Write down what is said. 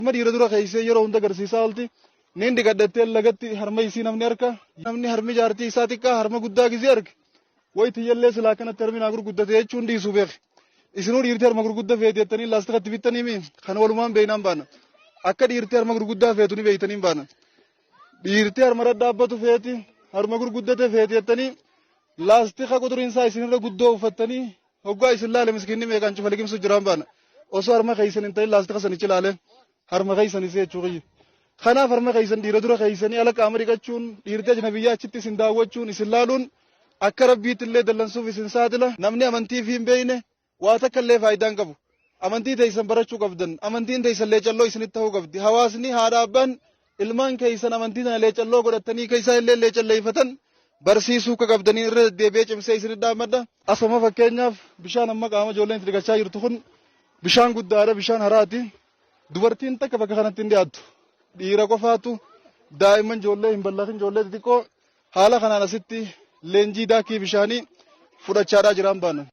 Harma dhiira dura keeysee yeroo hunda garsiisaa oolti. Nin dhiqadha jettee lagatti harma isii namni arka. Namni harmi jaartii isaa xiqqaa harma guddaa gizee arge. Way tiyyallee silaa akkanatti harmi naa gurguddate jechuun dhiisu beeki. Isinuu dhiirti harma gurgudda feeti jettanii laastika itti bittanii mii? Kana walumaan beeynaan baana. Akka dhiirti harma gurguddaa feetu ni beeytaniin baana. Dhiirti harma dhadhaabbatu feeti, harma gurguddate feeti jettanii laastika quturiin isaa isinirra guddoo uffattanii hoggaa isin laale miskiinni meeqaan cufa liqimsu jiraan baana. Osoo harma keessan hin ta'in laastika sanichi laale harma keessan isee jechuu kiyya. Kanaaf harma keessan dhiira dura keessanii ala qaama dhiqachuun dhiirti ajnabiyyaa achitti isin daawwachuun isin laaluun akka rabbiitti illee dallansuuf isin saaxila. Namni amantii fi hin beekne waa takka illee faayidaa hin qabu. Amantii teessan barachuu qabdan. Amantiin teessan leecalloo isinitti ta'uu qabdi. Hawaasni haadha abbaan ilmaan keessan amantii tana leecalloo godhatanii keessaa illee leecalleeffatan barsiisuu akka qabdanii irra deddeebi'ee cimsee isinitti dhaammadha. Asuma fakkeenyaaf bishaan amma qaama ijoolleen itti dhiqachaa jirtu kun bishaan guddaadha, bishaan haraati. Dubartiin takka bakka kanatti hin dhiyaattu. Dhiira qofaatu daa'imman ijoollee hin ballakin ijoollee xixiqqoo haala kanaan asitti leenjii daakii bishaanii fudhachaadhaa jiraan baana.